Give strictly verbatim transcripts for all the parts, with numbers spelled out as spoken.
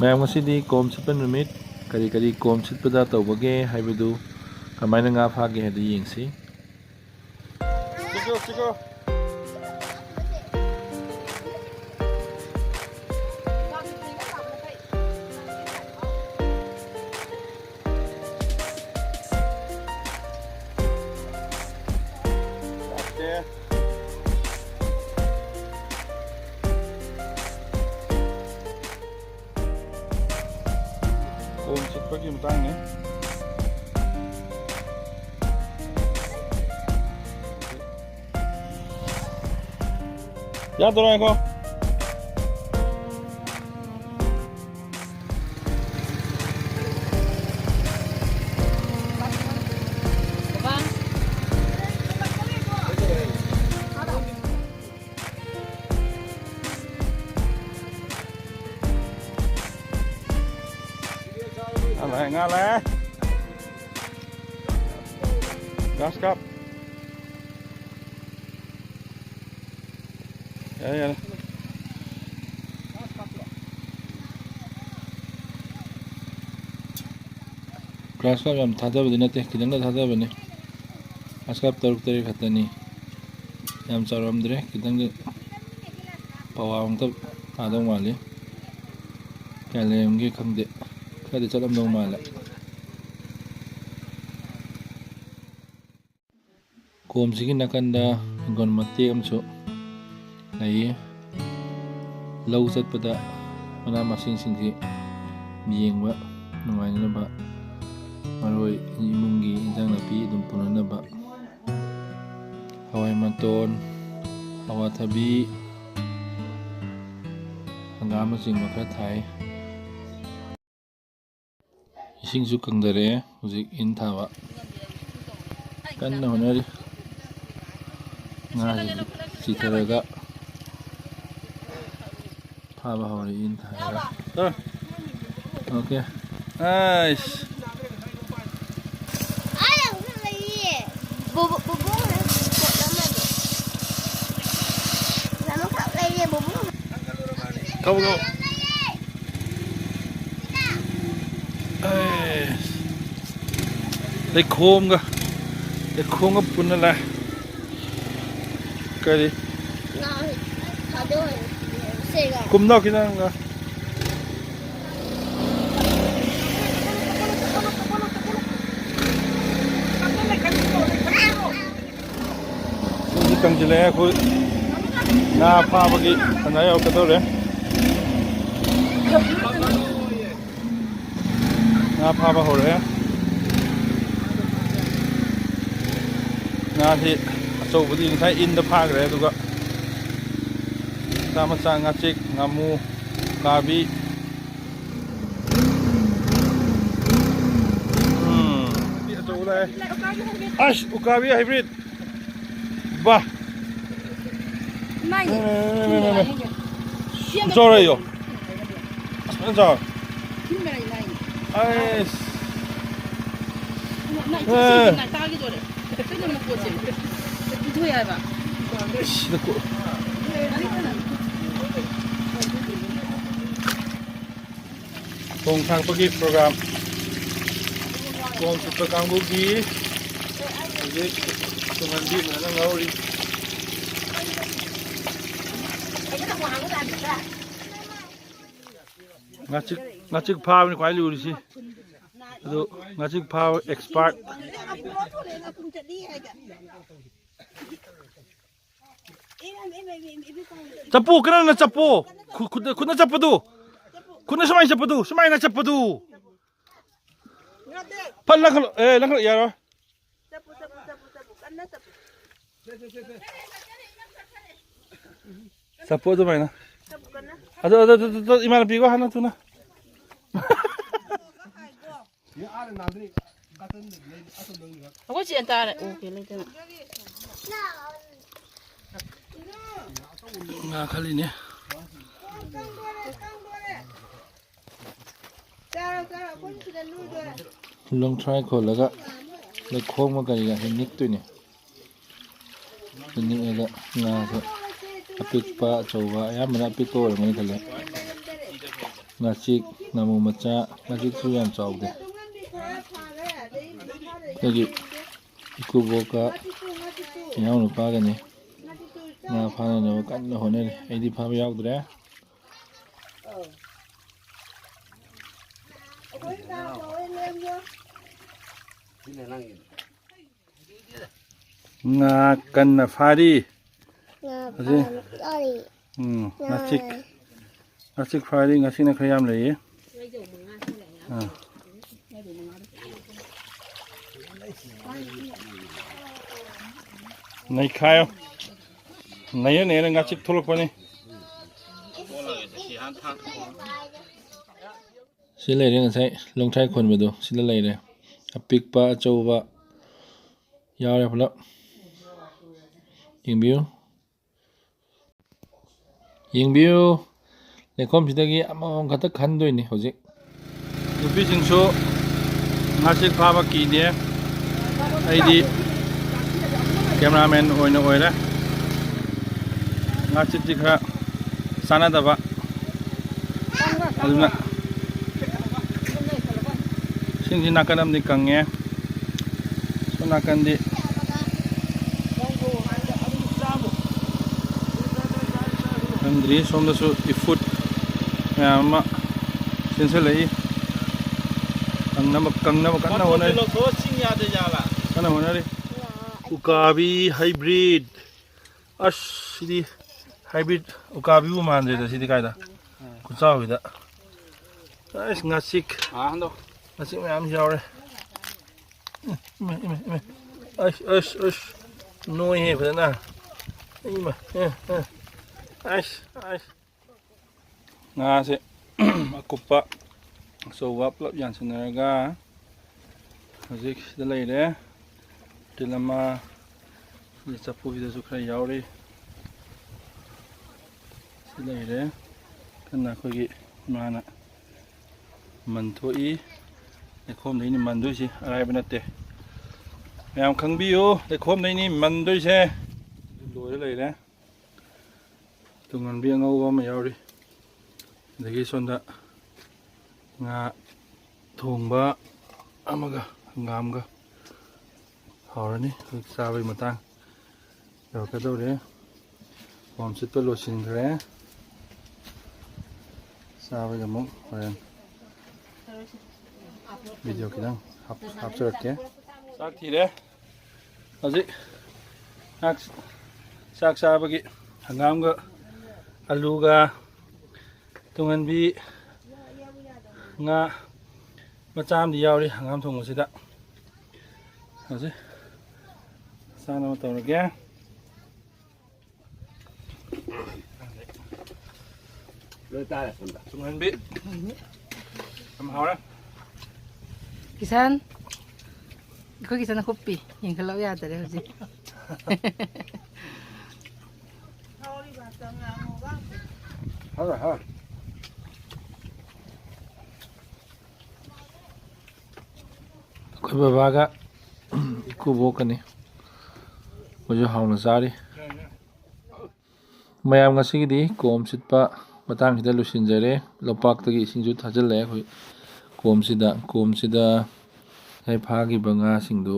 ꯃꯌꯥꯝ, ꯉꯁꯤꯗꯤ ꯀꯣꯝ ꯁꯤꯠꯄ ꯅꯨꯃꯤꯠ꯫ ꯀꯔꯤ ꯀꯔꯤ ꯀꯣꯝ ꯁꯤꯠꯄꯗ ꯇꯧꯕꯒꯦ ꯍꯥꯏꯕꯗꯨ, ꯀꯃꯥꯏꯅ ꯉꯥ ꯐꯥꯒꯦ ꯍꯥꯏꯕꯗꯨ ꯌꯦꯡꯁꯤ꯫ ꯀꯣꯝ ꯆꯠꯄꯒꯤ ꯃꯇꯥꯡꯅꯤ꯫ ꯌꯥꯗꯣꯔꯥ ꯉꯥꯏꯈꯣ꯫ ꯉꯥ ꯂꯥꯛꯑꯦ, ꯉꯥ ꯂꯥꯛꯑꯦ꯫ Grass carp꯫ ꯌꯥꯔꯦ, ꯌꯥꯔꯦ꯫ Grass carp ꯌꯥꯝ ꯊꯥꯗꯕꯗꯤ ꯅꯠꯇꯦ, ꯈꯤꯇꯪꯗ ꯊꯥꯗꯕꯅꯤ꯫ Grass carp ꯇꯔꯨꯛ ꯇꯔꯦꯠ ꯈꯛꯇꯅꯤ, ꯌꯥꯝ ꯆꯥꯎꯔꯝꯗ꯭ꯔꯦ, ꯈꯤꯇꯪꯗꯤ ꯄꯋꯥꯃꯨꯛꯇ ꯇꯥꯗꯧ ꯃꯥꯜꯂꯤ꯫ ꯀꯌꯥ ꯂꯩꯔꯝꯒꯦ ꯈꯪꯗꯦ, ꯈꯔꯗꯤ ꯆꯠꯂꯝꯗꯧ ꯃꯥꯜꯂꯦ꯫ ꯀꯣꯝꯁꯤꯒꯤ ꯅꯥꯀꯟꯗ ꯍꯤꯡꯒꯣꯜ ꯃꯇꯦꯛ ꯑꯃꯁꯨ ꯂꯩꯌꯦ꯫ ꯂꯧ ꯆꯠꯄꯗ ꯃꯅꯥ ꯃꯁꯤꯡꯁꯤꯡꯁꯤ ꯌꯦꯡꯕ ꯅꯨꯡꯉꯥꯏꯅꯅꯕ, ꯃꯔꯣꯏ ꯏꯃꯨꯡꯒꯤ ꯏꯟꯖꯥꯡ ꯅꯥꯄꯤ ꯑꯗꯨꯝ ꯄꯨꯅꯅꯕ꯫ ꯍꯋꯥꯏ ꯃꯇꯣꯟ, ꯑꯋꯥꯊꯕꯤ, ꯍꯪꯒꯥꯝꯅꯆꯤꯡꯕ ꯈꯔ ꯊꯥꯏ꯫ ꯏꯁꯤꯡꯁꯨ ꯀꯪꯗꯔꯛꯑꯦ꯫ ꯍꯧꯖꯤꯛ ꯏꯟ ꯊꯥꯕ ꯀꯟꯅ ꯍꯣꯠꯅꯔꯤ꯫ ꯉꯥꯁꯤ ꯆꯤꯊꯔꯒ ꯐꯥꯕ ꯍꯧꯔꯦ, ꯏꯟ ꯊꯥꯔꯒ꯫ ꯑꯣꯀꯦ꯫ ꯑꯩꯁ꯫ ꯕꯣꯕꯣꯛ, ꯕꯣꯕꯣꯛ ꯍꯣꯏ ꯄꯣꯠ ꯑꯃꯗꯣ꯫ ꯑꯃꯈꯛ ꯂꯩꯌꯦ, ꯕꯣꯕꯣꯛ꯫ ꯀꯧꯔꯣ꯫ ꯂꯩꯈꯣꯝꯒ, ꯂꯩꯈꯣꯝꯒ ꯄꯨꯟꯅ ꯂꯥꯛꯑꯦ꯫ ꯀꯔꯤ? ꯀꯨꯝꯗꯥꯎ ꯈꯤꯇꯪꯒ꯫ ꯏꯁꯤꯡꯁꯤ ꯀꯪꯁꯤꯜꯂꯛꯑꯦ꯫ ꯑꯩꯈꯣꯏ ꯉꯥ ꯐꯥꯕꯒꯤ ꯇꯥꯟꯖꯥ ꯌꯧꯔꯛꯀꯗꯧꯔꯦ꯫ ꯉꯥ ꯐꯥꯕ ꯍꯧꯔꯛꯑꯦ꯫ ꯉꯥꯁꯤ ꯑꯆꯧꯕꯗꯤ ꯉꯁꯥꯏ ꯏꯟꯗ ꯐꯥꯈ꯭ꯔꯦ, ꯑꯗꯨꯒ ꯃꯆꯥ ꯃꯆꯥ ꯉꯥꯆꯤꯛ, ꯉꯥꯃꯨ, ꯎꯀꯥꯕꯤ꯫ ꯎꯝ, ꯑꯆꯧꯕ ꯂꯥꯛꯑꯦ꯫ ꯑꯁ, ꯎꯀꯥꯕꯤ ꯍꯥꯏꯕ꯭ꯔꯤꯠ꯫ ꯕꯥ꯫ ꯏꯃꯥꯏꯅꯦ꯫ ꯃꯦ, ꯃꯦ, ꯃꯦ, ꯃꯦ, ꯃꯦ꯫ ꯆꯥꯎꯔꯦ ꯑꯌꯣ꯫ ꯑꯁ, ꯐꯖꯅ ꯆꯥꯎꯔꯦ꯫ ꯑꯩꯁ꯫ ꯏꯃꯥꯏ, ꯑꯦ꯫ ꯏꯃꯥꯏ, ꯇꯥꯒꯦ ꯇꯧꯔꯦ꯫ ꯀꯩꯅꯣ ꯃꯄꯣꯠꯁꯦ? ꯄꯤꯊꯣꯛꯑꯦ ꯍꯥꯏꯕ꯫ ꯏꯁ, ꯅꯀꯣ-, ꯊꯣꯡ ꯊꯥꯛꯄꯒꯤ program꯫ ꯀꯣꯟ ꯆꯨꯞꯄ ꯀꯥꯡꯕꯨꯒꯤ ꯍꯧꯖꯤꯛ ꯇꯨꯡꯍꯟꯕꯤ ꯐꯖꯅ ꯉꯧꯔꯤ꯫ ꯉꯥꯆꯤꯛ, ꯉꯥꯆꯤꯛ ꯐꯥꯕꯅꯤ ꯈ꯭ꯋꯥꯏ ꯂꯨꯔꯤꯁꯤ꯫ ꯑꯗꯨ ꯉꯥꯆꯤꯛ ꯐꯥꯕ expert꯫ ꯆꯞꯄꯨ, ꯀꯟꯅ ꯆꯞꯄꯨ꯫ ꯈꯨ-, ꯈꯨꯠꯅ, ꯈꯨꯠꯅ ꯆꯞꯄꯗꯨ꯫ ꯈꯨꯠꯅ ꯁꯨꯃꯥꯏꯅ ꯆꯞꯄꯗꯨ, ꯁꯨꯃꯥꯏꯅ ꯆꯞꯄꯗꯨ꯫ ꯐꯠ ꯂꯪꯈꯠꯂꯣ꯫ ꯑꯦ, ꯂꯪꯈꯠꯂꯣ, ꯌꯥꯔꯣꯏ꯫ ꯆꯞꯄꯨ ꯑꯗꯨꯃꯥꯏꯅ꯫ ꯑꯗꯨ, ꯑꯗꯨ, ꯑꯗꯨ, ꯑꯗꯨ, ꯑꯗꯨ, ꯏꯃꯥꯅ ꯄꯤꯈꯣ ꯍꯥꯟꯅ ꯊꯨꯅ꯫ ꯑꯩꯈꯣꯏ ꯆꯦ ꯇꯥꯔꯦ꯫ ꯑꯣꯀꯦ, ꯂꯩꯇꯅ꯫ ꯉꯥ ꯈꯜꯂꯤꯅꯦ꯫ ꯂꯣꯡꯊ꯭ꯔꯥꯏ ꯈꯣꯜꯂꯒ ꯂꯩꯈꯣꯝꯒ ꯀꯔꯤꯒ ꯍꯦꯛ ꯅꯤꯛꯇꯣꯏꯅꯦ꯫ ꯅꯤꯛꯑꯒ ꯉꯥꯁꯦ ꯑꯄꯤꯛꯄ, ꯑꯆꯧꯕ, ꯑꯌꯥꯝꯕꯅ ꯑꯄꯤꯛꯄ ꯑꯣꯏꯔꯝꯒꯅꯤ ꯈꯜꯂꯦ꯫ ꯉꯥꯆꯤꯛ, ꯉꯥꯃꯨ ꯃꯆꯥ, ꯉꯥꯆꯤꯛꯁꯨ ꯌꯥꯝ ꯆꯥꯎꯗꯦ꯫ ꯑꯩꯒꯤ ꯏꯀꯨꯕꯣꯛꯀ ꯏꯅꯥꯎꯅꯨꯄꯥꯒꯅꯤ ꯉꯥ ꯐꯥꯅꯅꯕ ꯀꯟꯅ ꯍꯣꯠꯅꯔꯤ꯫ ꯑꯩꯗꯤ ꯐꯥꯕ ꯌꯥꯎꯗ꯭ꯔꯦ꯫ ꯉꯥ ꯀꯟꯅ ꯐꯥꯔꯤ꯫ ꯉꯥ ꯍꯧꯖꯤꯛ꯫ ꯐꯥꯔꯤ꯫ ꯎꯝ, ꯉꯥ꯫ ꯉꯥꯆꯤꯛ꯫ ꯉꯥꯆꯤꯛ ꯐꯥꯔꯤ꯫ ꯉꯥꯆꯤꯛꯅ ꯈꯔ ꯌꯥꯝ ꯂꯩꯌꯦ꯫ ꯑꯥ꯫ ꯅꯩꯈꯥꯏꯌꯣ꯫ ꯅꯩꯔ ꯅꯩꯔ ꯉꯥꯆꯤꯛ ꯊꯣꯛꯂꯛꯄꯅꯤ꯫ ꯁꯤ ꯂꯩꯔꯦ, ꯉꯁꯥꯏ ꯂꯣꯡꯊ꯭ꯔꯥꯏ ꯈꯣꯟꯕꯗꯣ ꯁꯤꯗ ꯂꯩꯔꯦ꯫ ꯑꯄꯤꯛꯄ ꯑꯆꯧꯕ ꯌꯥꯎꯔꯦ ꯄꯨꯂꯞ꯫ ꯌꯦꯡꯕꯤꯌꯨ꯫ ꯌꯦꯡꯕꯤꯌꯨ꯫ ꯂꯩꯈꯣꯝꯁꯤꯗꯒꯤ ꯑꯃꯃꯝ ꯈꯛꯇ ꯈꯟꯗꯣꯏꯅꯤ ꯍꯧꯖꯤꯛ꯫ ꯅꯨꯄꯤꯁꯤꯡꯁꯨ ꯉꯥꯆꯤꯛ ꯐꯥꯕ ꯀꯤꯗꯦ꯫ ꯑꯩꯗꯤ cameraman ꯑꯣꯏꯅ ꯑꯣꯏꯔꯦ꯫ ꯉꯥꯆꯤꯛꯇꯤ ꯈꯔ ꯆꯥꯟꯅꯗꯕ꯫ ꯑꯗꯨꯅ ꯏꯁꯤꯡꯁꯤ ꯅꯥꯀꯟ ꯑꯃꯗꯤ ꯀꯪꯉꯦ꯫ ꯁꯣꯝ ꯅꯥꯀꯟꯗꯤ ꯈꯪꯗ꯭ꯔꯤ꯫ ꯁꯣꯝꯗꯁꯨ ꯏꯐꯨꯠ ꯃꯌꯥꯝ ꯑꯃ ꯆꯦꯟꯁꯤꯜꯂꯛꯏ꯫ ꯀꯪꯅꯕ, ꯀꯪꯅꯕ ꯀꯟꯅ ꯍꯣꯠꯅꯔꯤ꯫ ꯂꯧꯊꯣꯛꯑ ꯆꯤꯡ ꯌꯥꯗ ꯌꯥꯕ꯫ ꯀꯟꯅ ꯍꯣꯠꯅꯔꯤ꯫ ꯎꯀꯥꯕꯤ hybrid꯫ ꯑꯁ, ꯁꯤꯗꯤ hybrid ꯎꯀꯥꯕꯤꯕꯨ ꯃꯥꯟꯗ꯭ꯔꯦꯗ ꯁꯤꯗꯤ ꯀꯥꯏꯗ꯫ ꯈꯨꯆꯥꯎꯁꯤꯗ꯫ ꯑꯁ, ꯉꯥꯆꯤꯛ꯫ ꯉꯥꯆꯤꯛ ꯃꯌꯥꯝ ꯌꯥꯎꯔꯦ꯫ ꯏꯃꯥ, ꯏꯃꯥ, ꯏꯃꯥ꯫ ꯑꯁ, ꯑꯁ, ꯑꯁ꯫ ꯅꯣꯏꯍꯦ ꯐꯖꯅ꯫ ꯏꯃꯥ, ꯑꯦ, ꯑꯦ꯫ ꯑꯁ, ꯑꯁ꯫ ꯉꯥꯁꯦ ꯑꯀꯨꯞꯄ ꯑꯆꯧꯕ ꯄꯨꯂꯞ ꯌꯥꯟꯁꯤꯟꯅꯔꯒ ꯍꯧꯖꯤꯛ ꯁꯤꯗ ꯂꯩꯔꯦ꯫ ꯇꯤꯜ ꯑꯃ, ꯁꯤ ꯆꯐꯨꯁꯤꯗꯁꯨ ꯈꯔ ꯌꯥꯎꯔꯤ꯫ ꯁꯤ ꯂꯩꯔꯦ꯫ ꯀꯟꯅ ꯑꯩꯈꯣꯏꯒꯤ ꯏꯃꯥꯅ ꯃꯟ ꯊꯣꯛꯏ꯫ ꯂꯩꯈꯣꯝꯗꯩꯅꯤ ꯃꯟꯗꯣꯏꯁꯤ, ꯑꯔꯥꯏꯕ ꯅꯠꯇꯦ꯫ ꯃꯌꯥꯝ ꯈꯪꯕꯤꯌꯨ, ꯂꯩꯈꯣꯝꯗꯩꯅꯤ ꯃꯟꯗꯣꯏꯁꯦ꯫ ꯂꯣꯏꯔ ꯂꯩꯔꯦ꯫ ꯇꯨꯡꯍꯟꯕꯤ ꯑꯉꯧꯕ ꯑꯃ ꯌꯥꯎꯔꯤ꯫ ꯑꯗꯒꯤ ꯁꯣꯝꯗ ꯉꯥ ꯊꯣꯡꯕ ꯑꯃꯒ ꯍꯪꯒꯥꯝꯒ ꯍꯧꯔꯅꯤ꯫ ꯍꯧꯖꯤꯛ ꯆꯥꯕꯒꯤ ꯃꯇꯥꯡ ꯌꯧꯔꯛꯀꯗꯧꯔꯦ꯫ ꯀꯣꯝ ꯁꯤꯠꯄ ꯂꯣꯏꯁꯤꯟꯈ꯭ꯔꯦ꯫ ꯆꯥꯕꯒꯤ ꯑꯃꯨꯛ ꯍꯣꯔꯦꯟ ꯚꯤꯗꯤꯑꯣ ꯈꯤꯇꯪ ꯍꯥꯞ-, ꯍꯥꯞꯆꯔꯛꯀꯦ꯫ ꯆꯥꯛ ꯊꯤꯔꯦ꯫ ꯍꯧꯖꯤꯛ ꯆꯥꯛ, ꯆꯥꯛ ꯆꯥꯕꯒꯤ ꯍꯪꯒꯥꯝꯒ ꯑꯂꯨꯒ ꯇꯨꯡꯍꯟꯕꯤ ꯉꯥ ꯃꯆꯥ ꯑꯃꯗꯤ ꯌꯥꯎꯔꯤ ꯍꯪꯒꯥꯝ ꯊꯣꯡꯕꯁꯤꯗ꯫ ꯍꯧꯖꯤꯛ ꯆꯥꯅꯕ ꯇꯧꯔꯒꯦ꯫ ꯂꯣꯏ ꯇꯥꯔꯦ ꯁꯣꯝꯗ꯫ ꯇꯨꯡꯍꯟꯕꯤ ꯌꯥꯝ ꯍꯥꯎꯔꯦ꯫ ꯀꯤꯁꯟ, ꯑꯩꯈꯣꯏ ꯀꯤꯁꯟ ꯈꯨꯞꯄꯤ ꯌꯦꯡꯈꯠꯂꯛꯎ ꯌꯥꯗꯔꯦ ꯍꯧꯖꯤꯛ꯫ ꯍꯥꯎꯔꯦ, ꯍꯥꯎꯔꯦ꯫ ꯑꯩꯈꯣꯏ ꯕꯕꯥꯒ ꯏꯀꯨꯕꯣꯛꯀꯅꯤ꯫ ꯃꯣꯏꯁꯨ ꯍꯥꯎꯅ ꯆꯥꯔꯤ꯫ ꯃꯌꯥꯝ, ꯉꯁꯤꯒꯤꯗꯤ ꯀꯣꯝ ꯁꯤꯠꯄ ꯃꯇꯥꯡꯁꯤꯗ ꯂꯣꯏꯁꯤꯟꯖꯔꯦ꯫ ꯂꯣꯛꯄꯥꯛꯇꯒꯤ ꯏꯁꯤꯡꯁꯨ ꯊꯥꯖꯤꯜꯂꯦ ꯑꯩꯈꯣꯏ ꯀꯣꯝꯁꯤꯗ꯫ ꯀꯣꯝꯁꯤꯗ ꯉꯁꯥꯏ ꯐꯥꯈꯤꯕ ꯉꯥꯁꯤꯡꯗꯨ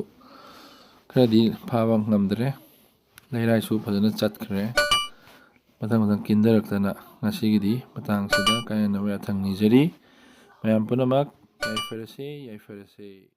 ꯈꯔꯗꯤ ꯐꯥꯕ ꯉꯝꯗ꯭ꯔꯦ꯫ ꯂꯩꯔꯥꯏꯁꯨ ꯐꯖꯅ ꯆꯠꯈ꯭ꯔꯦ꯫ ꯃꯊꯪ ꯃꯊꯪ ꯀꯤꯟꯊꯔꯛꯇꯅ ꯉꯁꯤꯒꯤꯗꯤ ꯃꯇꯥꯡꯁꯤꯗ ꯀꯥꯏꯅꯅꯕ ꯌꯥꯊꯪ ꯅꯤꯖꯔꯤ꯫ ꯃꯌꯥꯝ ꯄꯨꯝꯅꯃꯛ ꯌꯥꯏꯐꯔꯁꯦ, ꯌꯥꯏꯐꯔꯁꯦ꯫